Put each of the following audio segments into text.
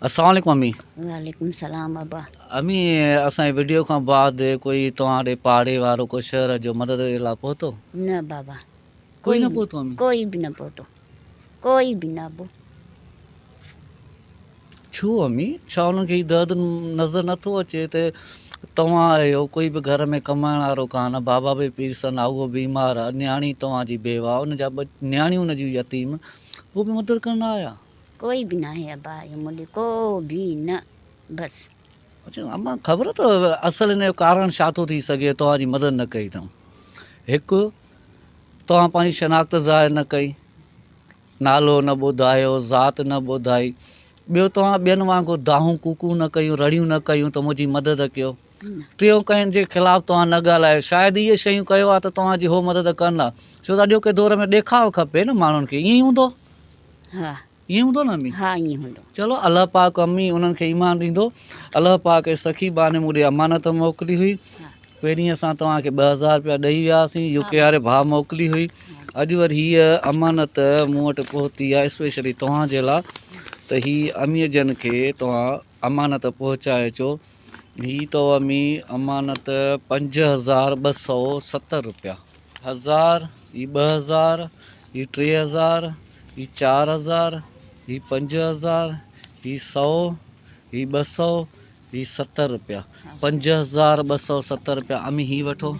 السلام عليڪم امي. وعليڪم السلام ابا. امي اسان جي وڊيو کان بعد ڪوئي توهان ڏي پاڙي وارو ڪو شهر جو مدد جي لاء پهتو؟ نه بابا. ڪوئي نه پهتو امي. ڪوئي به نه پهتو ڪوئي به نه ابو. ڇو امي ڇا انهن کي هي درد نظر نٿو اچي ته توهان آهيو ڪوئي به گهر ۾ ڪمائڻ وارو ڪانه بابا به پيرسن آ اهو بيمار آ نياڻي توهان جي بيواه ان جا ٻه نياڻيون ان جون يتيم پوء به مدد ڪرڻ نه آيا. ڪوئي به ناهي ابا اهو مون ڏي ڪو به نه بس. اڇا امان خبر اٿو اصل ان جو ڪارڻ ڇا ٿو ٿي سگهي توهان جي مدد نه ڪئي اٿئون هڪ توهان پنهنجي شناخت ظاهر نه ڪئي نالو نه ٻڌايو ذات نه ٻڌائي ٻيو توهان ٻين وانگر دانهون ڪوڪون نه ڪيون رڙيون نه ڪيون ته منهنجي مدد ڪيو ٽيون ڪنهن جي خلاف توهان نه ڳالهايو شايد اهي شيون ڪيو ها ته توهان جي هو مدد ڪن ها ڇو ته اڄوڪي دور ۾ ڏيکاء کپي نه ماڻهن کي ائين ئي هوندو ها ائين هوندو نه امي؟ ها ائين هوندو. چلو الله پاڪ امي انهن کي ايمان ڏيندو. الله پاڪ جي سخي ٻانهي مون ڏي امانت موڪلي هئي. پهرين اسان توهان کي 2000 رپيا ڏئي ويا هئاسين يو ڪي واري ڀاء موڪلي هئي. اڄ وري هيء امانت مون وٽ پهتي آهي اسپيشلي توهان جي لاء ته هي اميء جن کي توهان امانت پهچائي اچو. هي اٿو امي امانت 5270 رپيا. هزار، هي 2000، هي 3000، هي 4000، هي 5000، هي سئو، هي 200، هي 70 رپيا. 5270 رپيا امي هي وٺو.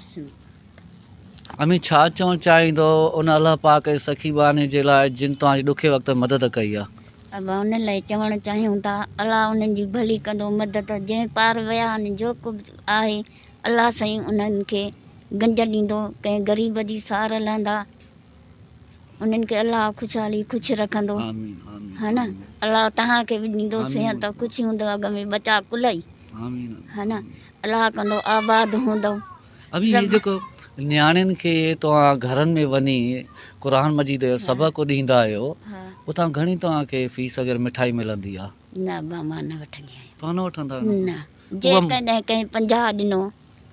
امي ڇا چوڻ چاهيندو ان الله پاڪ جي سخي ٻانهي جي لاء جن توهان جي ڏکي وقت ۾ مدد ڪئي آ. ابا انهن لاء چوڻ چاهيون ٿا الله انهن جي ڀلي ڪندو مدد جنهن پار ويا آهن جو ڪجهه آهي الله سائين انهن کي گنج ڏيندو ڪنهن غريب جي سار لهندا انهن کي الله خوشحالي خوش رکندو ها نه الله توهان کي به ڏيندو صحت خوش هوندو اڳ ۾ ٻچا ڪل ئي ها نه الله ڪندو آباد هوندو. امين هي جيڪو نياڻين کي توهان گهرن ۾ وڃي قرآن مجيد جو سبق ڏيندا آهيو اتان گهڻي توهان کي فيس وغيره مٺائي ملندي آهي؟ نه ابا مان نه وٺندي آهيان. توهان نه وٺندا آهيو؟ نه جيڪڏهن ڪنهن 50 ڏنو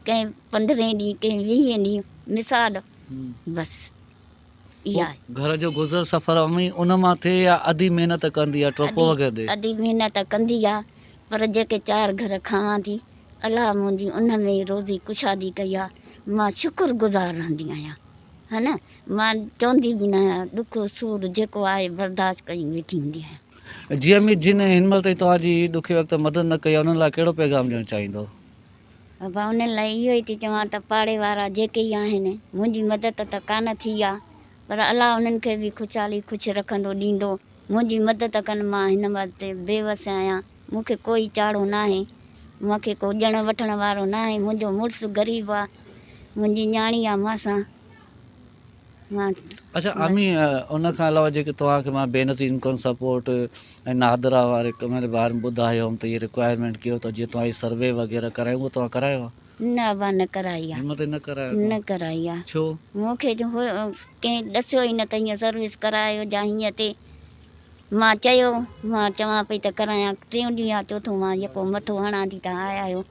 ڪنهن پندرهين ڏينهن ڪنهن ويهين ڏينهن مثال بس اها آهي. گهر جو گذر سفر امي ان مان ٿئي يا ادي محنت ڪندي آ ٽوپو وغيره ڏي؟ ادي محنت ڪندي آ پر جيڪي چار گهر کاوان ٿي الله منهنجي ان ۾ ئي روزي ڪشادي ڪئي آ مان شڪر گذار رهندي آهيان ها نه مان چوندي به نه آهيان ڏک سور جيڪو آهي برداشت ڪئي ويٺي هوندي آهيان. جي امي جن هن مهل تائين توهان جي ڏکي وقت مدد نه ڪئي آ انهن لاء ڪهڙو پيغام ڏيڻ چاهيندو؟ ابا انهن لاء اهو ئي ٿي چوان ته پاڙي وارا جيڪي ئي آهن منهنجي مدد ته ڪانه ٿي آ پر الله انهن کي به خوشحالي خوش رکندو ڏيندو منهنجي مدد ڪن مان هن وقت بي وس آهيان مون کي ڪوئي چاڙهو ناهي مون کي ڪو ڏيڻ وٺڻ وارو ناهي منهنجو مڙس غريب آ منهنجي نياڻي آ مان سان مان. اڇا امي ان کان علاوه جيڪي توهان کي مان بينظير انڪم سپورٽ ۽ نادرا واري ڪم جي باري ۾ ٻڌايو هوم ته هي رڪوائرمينٽ ڪيو ته جيئن توهان هي سروي وغيره ڪرايو اهو توهان ڪرايو آهي؟ نه ابا نه ڪرائي آهي. هن مهل تائين نه ڪرايو اٿو؟ نه ڪرائي آهي. ڇو؟ مون کي ڪنهن ڏسيو ئي نه ته هيئن سروس ڪرايو جا هيئن تي مان چيو مان چوان پئي ته ڪرايان ٽيون ڏينهن يا چوٿون مان يڪو مٿو هڻان ٿي توهان آيا آهيو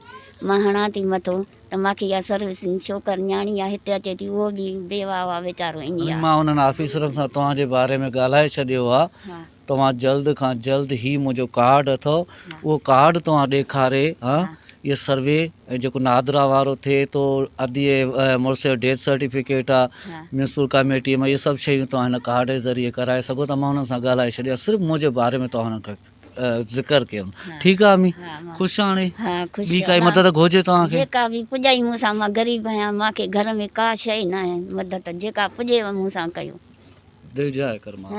مان هڻان ٿي مٿو ته مان کي اها سروس ڇوڪر نياڻي آهي هتي اچي ٿي اهو به بيواهه آهي ويچارو ائين آهي. مان انهن آفيسرن سان توهان جي باري ۾ ڳالهائي ڇڏيو آهي توهان جلد کان جلد هي منهنجو ڪارڊ اٿو اهو ڪارڊ توهان ڏيکاري ها اهي سروي ۽ جيڪو نادرا وارو ٿئي ٿو ادي مڙس جو ڊيٿ سرٽيفڪيٽ آ ميونسپل ڪميٽي مان اهي سڀ شيون توهان هن ڪارڊ جي ذريعي ڪرائي سگهو ٿا مان انهن سان ڳالهائي ڇڏيو آ صرف منهنجي باري ۾ توهان انهن کي ذڪر ڪيو ٺيڪ آ امي خوش هاڻي ٻي ڪائي مدد گهرجي توهان کي جيڪا به پڄائي مون سان مان غريب آهيان مان کي گهر ۾ ڪا شيء ناهي مدد جيڪا پڄيو مون سان ڪيو دل جاء ڪر مان.